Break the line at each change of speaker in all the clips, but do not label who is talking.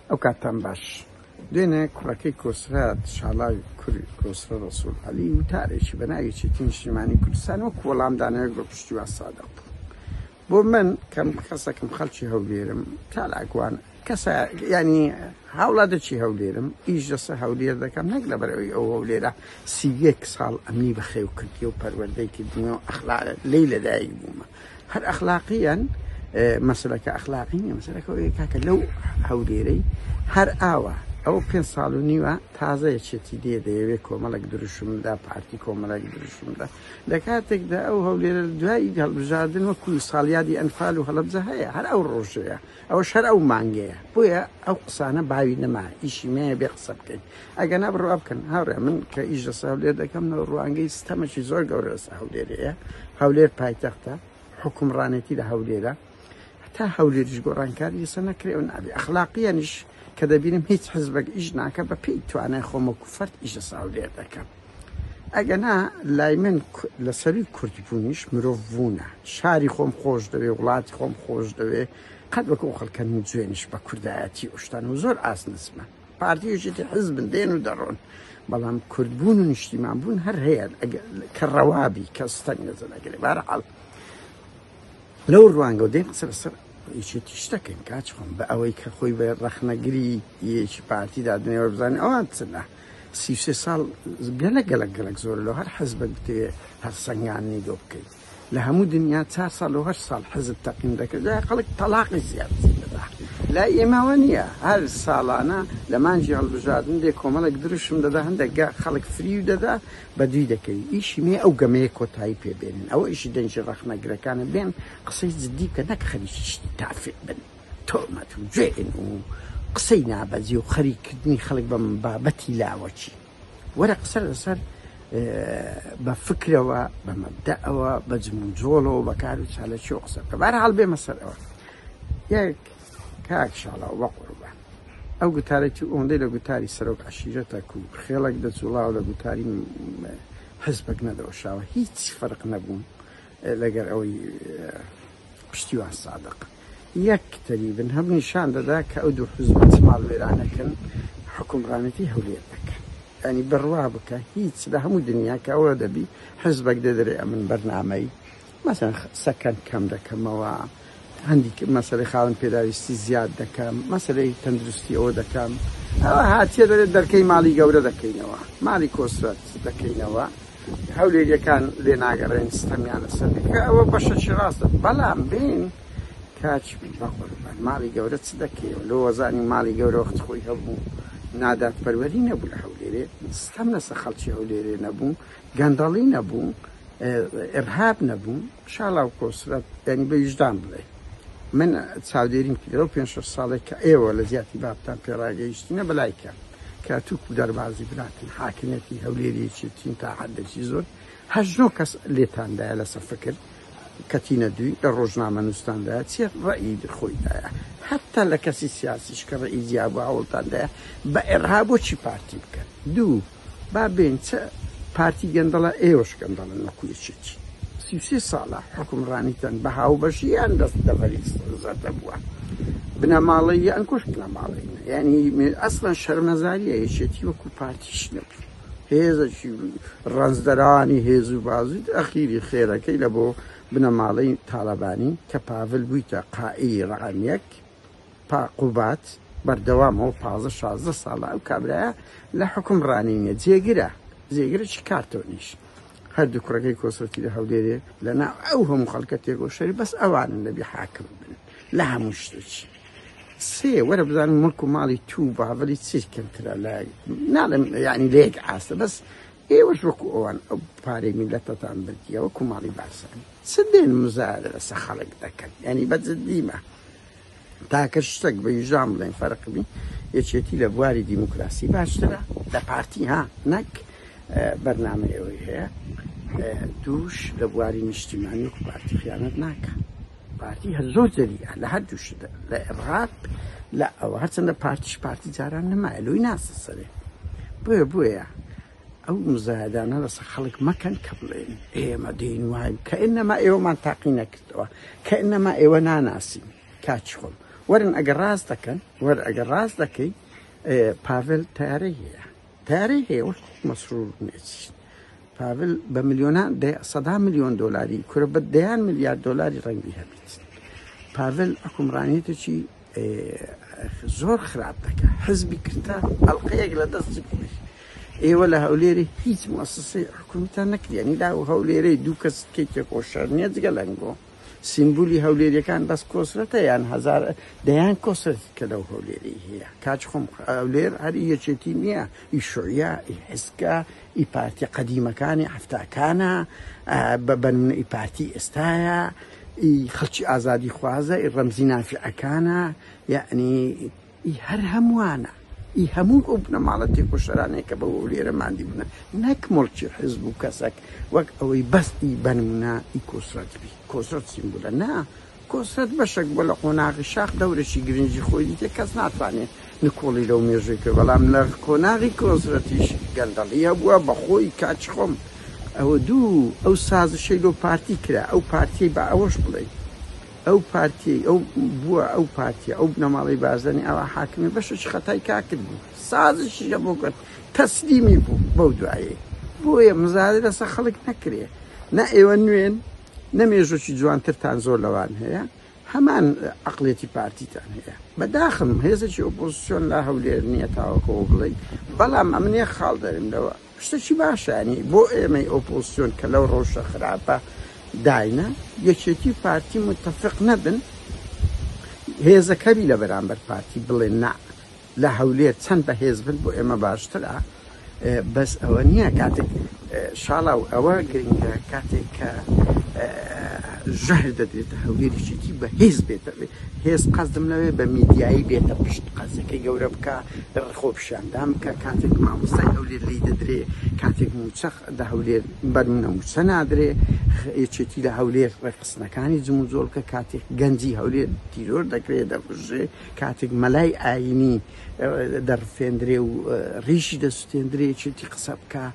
ئەو کاتتان باش. دوێنێ کوڕەکەی کۆسرەت شاڵاوی کوری کۆسرە ڕەسوڵ عەلی وتارێکی بە ناوی یەکێتی نیشتیمانی کوردستان وەکو وەڵامدانەوەیەک بۆ پشتیوان سادق بوو. بۆ من کەم کەسەکم خەڵکی هەولێرم چالاکوان کەسە ینی هاوڵاتێکی هەولێرم ئیش لەسەر هەولێر دەکەم نەک لەبەر ئەوی ئەو هەولێرە 31 ساڵ ئەمنی بەخێو کردی و پەروەردەی کردنی و ئەخلاق لێی لەدایک بوومە هەر ئەخلاقییەن مەسەلەکە ئەخلاقی نیە مەسەلەکە ئەوەیە کاکە لەو هەولێرەی هەر ئاوا ئەو پێ ساڵ و نیوە تازە یەکێتی دێ دەیەوێت کۆمەڵێک دروشمدا پارتی کۆمەڵێک دروشمدا لە کاتێکدا ئەو هەولێرە دوای هەڵبژاردن وەکو ساڵیادی ئەنفال و هەڵەبجە هەیە هەر ئەو ڕۆژەیە ئەوەش هەر ئەو مانگەیە بۆیە ئەو قسانە باوی نەما ئیشی مەیە بێ قسە بکەین ئەگەر نا بڕوا بکەن هاوڕێ من کە ئیش لەسەر هەولێر دەکەم لە ڕوانگەی ستەمێکی زۆر گەورە لەسەر هەولێرەیە هەولێر پایتەختە حکومڕانێتی لە هەولێرە هەتا هەولێریش گۆڕانکاری لەسەر نەکرێ و نابێ ئەخلاقیانیش کە دەبینم هیچ حزبێک ئیش ناکە بە پێی توانای خۆم وەکو فەرد ئیش لەسەر هەولێر دەکەم ئەگەنا لای من لەسەروی کوردبوونیش مرۆڤ بوونە شاری خۆم خۆش دەوێ وڵاتی خۆم خۆش دەوێ قەت وەکو ئەو خەڵکە جوێنیش بە کوردایەتی ئوشتان و زۆر ئاست نزمە پارتی یەکێتی حزبن دێن و دەڕۆن بەڵام کوردبوون و نیشتیمان بوون هەر هەیە کە ڕەوابی کە ستەم لەسەر نەکرێ بەهەرحاڵ لەو ڕوانگەوە دێن قسە لەسەر یەکێتیش دەکەن کاچ خۆم بە ئەوەی کە خۆی بە ڕەخنەگری یەکی پارتی دادنێەوە بزانێ ئەوان چنە 33 ساڵ گەلە گەلک گەلک زۆر لەو هەر حزبێک بتەوێ هەرسەنگانی لۆ بکەیت لە هەموو دنیا چار ساڵ و هەشت ساڵ حزب تەقیم دەکرد دوای خەڵک تەلاقی زیاتری دەدا لای ئێمەوە نییە هەر ساڵانە لە مانگی هەڵبژاردن دێ کۆمەڵێک دروشم دەدا هەندێک گە خەڵک فریو دەدا بە دووی دەکەوی ئیشی مێ ئەو گەمەیە کۆتایی پێ بێنن ئەوە ئیشی دەنگی ڕەخنەگرەکانە بێن قسەی جدی بکەن نەک خەریکی شتی تافه بن تۆمەت و جوێن و قسەی نابەجێ و خەریککردنی خەڵک بە بابەتی لاوەکی وەرە قسە لەسەر بە فکرەوە بە مەبدەئەوە بە جموجۆڵەوە بە کار و چالەکی و قسە بکە بەهەرحاڵ بێمە سەر ئەوە یەک کاک شاڵاو بە قوربان ئەو گوتارەی تو ئەوەندەی لە گوتاری سەرۆک عەشیرەتەک و خێڵێک دەجوڵاوە لە گوتاری حزبێک نەدەوەشاوە هیچ فەرق نەبوو لەگەر ئەوەی پشتیوان سادق یەک تەریبن هەم نیشان دەدا کە ئەو دوو حزبە چ ماڵوێرانەکەن حوکمڕانێتی هەولێر دەکەن یانی بڕوا بکە هیچ لە هەموو دنیا کە ئەوە دەبی حزبێک دەدرێ ئەمن بەرنامەی مەسەن سەکەن کەم دەکەمەوە هەندیک مەسەلەی خاوەن پێداویستی زیاد دەکەم مەسەلەی تەندروستی ئەوە دەکەم ئەوە هاتیە دەرێت دەرکەی ماڵی گەورە دەکەینەوە ماڵی کۆسرەت دەکەینەوە هەولێریەکان لێ ناگەڕێن ستەمیان لەسەر کە ئەوە بەشەکی ڕاستە بەڵام بین کاچ بەقوربان ماڵی گەورە چ دەکەیەوە لۆ وەزانی ماڵی گەورە وەخت خۆی هەبوو نادادپەروەری نەبوو لە هەولێرێ ستەم لەسەر خەڵکی هەولێرێ نەبوو گەندەڵی نەبوو ئرهاب نەبوو شاڵاو کۆسرەت یانی بە ویژدان بڵێ من چاودێریم کرد لەو پێ شەش ساڵێک کە ئێوە لە جیاتی بابتان پێڕاگەیشتینە بەلای کە کە توک و دەربازی براتن حاکمیەتی هەولێری یەکێتین تا حدێکی زۆر هەشت نۆ کەس لێتاندایە لەسەر فکر کەتینە دووی لە ڕۆژنامە نووستاندایە چێ ڕەئی خۆیدایە حتا لە کەسی سیاسیش کە ڕەئی جیابوو هەوڵتاندایە بە ئێرها بۆچی پارتی بکەن دوو با بێین چ پارتی گەندەڵە ئێوەش گەندەڵن وەکو یەکێتی 33 ساڵە حوکمڕانیتان بە هاوبەشی یان دەست دەڤەری زەردە بووە بنەماڵەی یان کوش بنەماڵەی یعنی ئەسڵەن شەرمەزاریە یەکێتی وەکو پارتیش نەبوو هێزەکی ڕەنجدەرانی هێز و بازوی ئەخیری خێرەکەی لە بۆ بنەماڵەی تاڵەبانی کە پاڤل بوویتە قائیدی ڕەقەم یەک پا قوباد بەردەوامە و 15 16 ساڵە ئەو کابرایە لە حوکمڕانی نیە جێگرە جێگرە چی کارتۆنیش هەردوو کوڕەکەی کۆسرەتی لە هەولێرێ لە ناو ئەو هەموو خەڵکە تێکۆشەری بەس ئەوانن دەبی حاکم بن لە هەموو شتێکی سێ وەرە بزانم مڵک و ماڵی تو باڤلی چی کەمترە لە ناڵێم یعنی لە یەک ئاستە بەس ئێوەش وەکو ئەوان ئەو پارەی میلەتەتان بردیە وەکو ماڵی بارزانی چ دێن مزایدە لەسەر خەڵک دەکەن یعنی بە جدیمە تاکە شتێک بە ویژدان بڵێن فەرق بی یەکێتی لە بواری دیموکراسی باشترە لە پارتی ها نەک بەرنامەی ئەوەی هەیە دووش لە بواری نیشتیمانی وەکو پارتی خیانەت ناکە پارتی هەر زۆر جەریە لە هەر دوو شتە لە عێراق لە ئەوە هەرچەندە پارتیش پارتی جاران نەمایە لۆی ناسە سەرێ بۆیە بۆیە ئەو مزایدانە لەسەر خەڵک مەکەن کە بڵێن ئێمە دێین واین کە ئینەما ئێوەمان تاقی نەکردەوە کە ئینەما ئێوە ناناسین کاچ خۆم وەرن ئەگەر ڕاست دەکەن، وەر ئەگەر ڕاست دەکەی پاڤێل تەیارەی هەیە، تەیارەی هەیە وەک مەسرور نێچیر. پاڤل بە ملیۆنان سەدا ملیۆن دۆلاری کورە بە دەیان ملیار دۆلاری ڕەنگی هەبیت. پاڤل حکومڕانیەتێکی زۆر خراپ دەکە حزبی کردە ئەڵلقەیەک لە دەستی خۆی. ئێوە لە هەولێری هیچ موسسەی حکومیتان نەکردیانی لا هەولێرەی دوو کەس کەی تێکۆشەر نییە جگە لەنگۆ. سیمبولی هەولێریەکان بەس کۆسرەتە یان هەزار دەیان کۆسرەت کە لەو هەولێری هەیە. کاچ خۆم هەولێر هەر یەکێتی نییە، ئی شوعیە، ئی حزکە، ئی پارتی قەدیمەکانی حەفتاکانە، بە بەنمونە ئی پارتی ئێستایە، ئی خەڵکی ئازادی خوازە، ئی ڕەمزی نافعەکانە، یعنی ئی هەر هەمووانە، ئی هەموو ئەو بنەماڵە تێکۆشەرانەیە کە بەو هەولێرە ماندی بوونە، نەک مڵکی حزب و کەسەک وەک ئەوەی بەس ئی بەنمونە ئی کۆسرەت بی. کۆسرەت سیمبولە نا، کۆسرەت بەشێک بووە لە قۆناغی شاخ، دەورێکی گرنگی خۆی دیتێ، کەس ناتوانێت نکۆڵی لەو مێژووی کرد، بەڵام لە قۆناغی کۆسرەتیش گەندەڵی هەبووە بەخۆی کاچ خۆم. ئەوە دوو ئەو سازشەی لۆ پارتی کرا، ئەو پارتیەی بە ئەوەش بڵێ ئەو پارتیەی ئەو بووە ئەو پارتیە ئەو بنەماڵەی بارزانی ئەوە حاکمی بەشێکی خەتای کاکرد بوو، سازشی لە بۆ کرد، تەسلیمی بوو بەو دوایەی. بۆیە مزایدە لەسەر خەڵک نەکرێ، نە ئێوە نوێن نە مێژووکی جوانترتان زۆر لەوان هەیە، هەمان عقلێتی پارتیتان هەیە. بەداخم هێزێکی ئۆپۆزیسیۆن لە هەولێر نییە تاوەکەوە بڵێ، بەڵام ئەمن یەک خاڵ دەرم لەوە شتێکی باشە، ینی بۆ ئێمەی ئۆپۆزیسیۆن کە لەو ڕەوشە خراپە داینە، یەکێتی پارتی متفق نەبن، هێزەکەبی لە بەرامبەر پارتی بڵێ نا لە هەولێر چەند بەهێز بن بۆ ئێمە باشترە. بەس ئەوە نییە کاتێک شاڵاو ئەوە گرنگە کاتێک کە ژەهر دەدرێتە هەولێر یەکێتی بەهێز بێتە هێز قەزدم لەوێ بە میدیایی بێتە پشت قەزەکەی گەورە بکە، خۆپیشاندان بکە. کاتێک مامۆستای هەولێر لی دەدرێ، کاتێک موچە لە هەولێر بەرمونە موچە نادرێ، یەکێتی لە هەولێر ڕێکخستنەکانی جموجۆڵ بکە. کاتێک گەنجی هەولێر تیرۆر دەکرێت دەکوژرێ، کاتێک مەلای ئاینی دەڕفێندرێ و ڕیشی دەسوتێندرێ یەکێتی قسە بکە.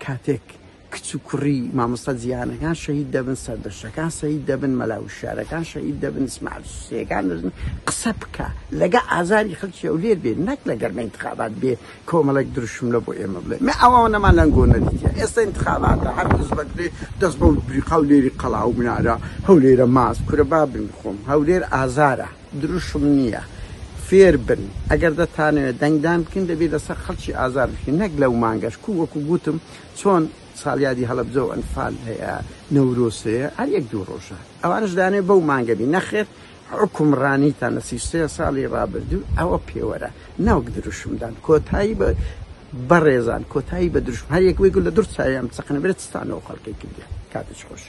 کاتێک کچ و کوڕی مامۆستا جیهانەکان شەهید دەبن، سەردەشتەکان شەهید دەبن، مەلا وشیارەکان شەهید دەبن، ئیسماعیل سوسیەکان دەبن، قسە بکە لەگە ئازاری خەڵکی هەولێر بێ، نەک لەگەر ئینتخابات بێ کۆمەڵێک دروشم لە بۆ ئێمە بڵێ. مە ئەوە نەمان لەنگۆ نەدیتە. ئێستا ئینتخاباتە هەر حزبەک بێ دەست بەو بریقا و لێری قەڵا و منارە هەولێرە ماس کورە بابن خۆم. هەولێر ئازارە، دروشم نییە. فێر بن ئەگەر دەتانەوێت دەنگدان بکەن دەبێت لەسەر خەڵکی ئازار بکەن، نەک لەو مانگەش کو وەکو گوتم چۆن ساڵیادی هەڵەبجە و ئەنفال هەیە، نەورۆز هەیە، هەر یەک دوو ڕۆژە ئەوانش دانێ بەو مانگەبی. نەخێر حکومڕانیتان لە 33 ساڵی ڕابردوو ئەوە پێوەرە، ناوک دروشمدان. کۆتایی بە بەڕێزان، کۆتایی بە دروشم، هەر یەک وەی گول لە دور چاویان بچەقنە بێت چتانەوە خەڵکی کردیان. کاتێک خۆش.